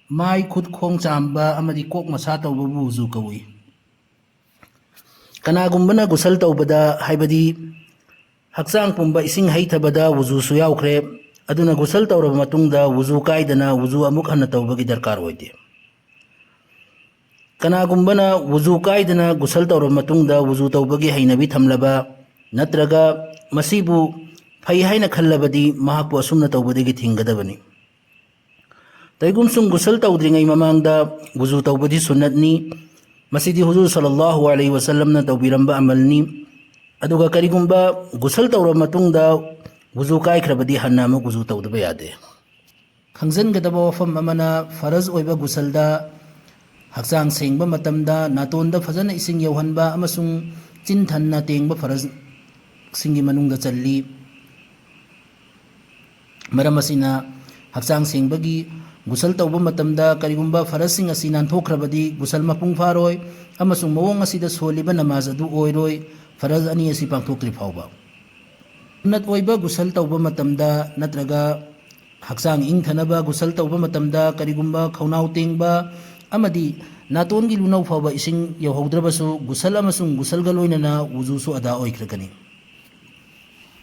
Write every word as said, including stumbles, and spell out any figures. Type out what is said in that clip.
ꯃꯥꯏ, ꯈꯨꯠ, ꯈꯣꯡ ꯆꯥꯝꯕ ꯑꯃꯗꯤ ꯀꯣꯛ ꯃꯁꯥ ꯇꯧꯕꯕꯨ ꯋꯨꯖꯨ ꯀꯧꯏ꯫ ꯀꯅꯥꯒꯨꯝꯕꯅ ꯒꯨꯁꯜ ꯇꯧꯕꯗ, ꯍꯥꯏꯕꯗꯤ ꯍꯛꯆꯥꯡ ꯄꯨꯝꯕ ꯏꯁꯤꯡ ꯍꯩꯊꯕꯗ ꯋꯨꯖꯨꯁꯨ ꯌꯥꯎꯈ꯭ꯔꯦ꯫ ꯑꯗꯨꯅ ꯒꯨꯁꯜ ꯇꯧꯔꯕ ꯃꯇꯨꯡꯗ ꯋꯨꯖꯨ ꯀꯥꯏꯗꯅ ꯋꯨꯖꯨ ꯑꯃꯨꯛ ꯍꯟꯅ ꯇꯧꯕꯒꯤ ꯗꯔꯀꯥꯔ ꯑꯣꯏꯗꯦ꯫ ꯀꯅꯥꯒꯨꯝꯕꯅ ꯋꯨꯖꯨ ꯀꯥꯏꯗꯅ ꯒꯨꯁꯜ ꯇꯧꯔꯕ ꯃꯇꯨꯡꯗ ꯋꯨꯖꯨ ꯇꯧꯕꯒꯤ ꯍꯩꯅꯕꯤ ꯊꯝꯂꯕ ꯅꯠꯇ꯭ꯔꯒ ꯃꯁꯤꯕꯨ ꯐꯩ ꯍꯥꯏꯅ ꯈꯜꯂꯕꯗꯤ ꯃꯍꯥꯛꯄꯨ ꯑꯁꯨꯝꯅ ꯇꯧꯕꯗꯒꯤ ꯊꯤꯡꯒꯗꯕꯅꯤ꯫ ꯀꯔꯤꯒꯨꯝꯁꯨꯡ ꯒꯨꯁꯜ ꯇꯧꯗ꯭ꯔꯤꯉꯩ ꯃꯃꯥꯡꯗ ꯋꯨꯖꯨ ꯇꯧꯕꯗꯤ ꯁꯨꯟꯅꯠꯅꯤ꯫ ꯃꯁꯤꯗꯤ ꯍꯨꯖꯨꯔ ꯁꯜꯂꯜꯂꯥꯍꯨ ꯑꯂꯩꯍꯤ ꯋꯁꯜꯂꯝꯅ ꯇꯧꯕꯤꯔꯝꯕ ꯑꯃꯜꯅꯤ꯫ ꯑꯗꯨꯒ ꯀꯔꯤꯒꯨꯝꯕ ꯒꯨꯁꯜ ꯇꯧꯔꯕ ꯃꯇꯨꯡꯗ ꯋꯨꯖꯨ ꯀꯥꯏꯈ꯭ꯔꯕꯗꯤ ꯍꯟꯅ ꯑꯃꯨꯛ ꯋꯨꯖꯨ ꯇꯧꯗꯕ ꯌꯥꯗꯦ꯫ ꯈꯪꯖꯤꯟꯒꯗꯕ ꯋꯥꯐꯝ ꯑꯃꯅ, ꯐꯔꯖ ꯑꯣꯏꯕ ꯒꯨꯁꯜꯗ ꯍꯛꯆꯥꯡ ꯁꯦꯡꯕ ꯃꯇꯝꯗ ꯅꯥꯇꯣꯟꯗ ꯐꯖꯅ ꯏꯁꯤꯡ ꯌꯧꯍꯟꯕ ꯑꯃꯁꯨꯡ ꯆꯤꯟ ꯊꯟꯅ ꯇꯦꯡꯕ ꯐꯔꯖꯁꯤꯡꯒꯤ ꯃꯅꯨꯡꯗ ꯆꯜꯂꯤ꯫ ꯃꯔꯝ ꯑꯁꯤꯅ, ꯍꯛꯆꯥꯡ ꯁꯦꯡꯕꯒꯤ ꯒꯨꯁꯜ ꯇꯧꯕ ꯃꯇꯝꯗ ꯀꯔꯤꯒꯨꯝꯕ ꯐꯔꯖꯁꯤꯡ ꯑꯁꯤ ꯅꯥꯟꯊꯣꯛꯈ꯭ꯔꯕꯗꯤ ꯒꯨꯁꯜ ꯃꯄꯨꯡ ꯐꯥꯔꯣꯏ ꯑꯃꯁꯨꯡ ꯃꯑꯣꯡ ꯑꯁꯤꯗ ꯁꯣꯜꯂꯤꯕ ꯅꯃꯥꯖ ꯑꯗꯨ ꯑꯣꯏꯔꯣꯏ, ꯐꯔꯖ ꯑꯅꯤ ꯑꯁꯤ ꯄꯥꯡꯊꯣꯛꯇ꯭ꯔꯤ ꯐꯥꯎꯕ꯫ ꯁꯨꯟꯅꯠ ꯑꯣꯏꯕ ꯒꯨꯁꯜ ꯇꯧꯕ ꯃꯇꯝꯗ ꯅꯠꯇ꯭ꯔꯒ ꯍꯛꯆꯥꯡ ꯏꯪꯊꯅꯕ ꯒꯨꯁꯜ ꯇꯧꯕ ꯃꯇꯝꯗ ꯀꯔꯤꯒꯨꯝꯕ ꯈꯧꯅꯥꯎ ꯇꯦꯡꯕ ꯑꯃꯗꯤ ꯅꯥꯇꯣꯟꯒꯤ ꯂꯨꯅꯧ ꯐꯥꯎꯕ ꯏꯁꯤꯡ ꯌꯧꯍꯧꯗ꯭ꯔꯕꯁꯨ, ꯒꯨꯁꯜ ꯑꯃꯁꯨꯡ ꯒꯨꯁꯜꯒ ꯂꯣꯏꯅꯅ ꯋꯨꯖꯨꯁꯨ ꯑꯗꯥ ꯑꯣꯏꯈ꯭ꯔꯒꯅꯤ꯫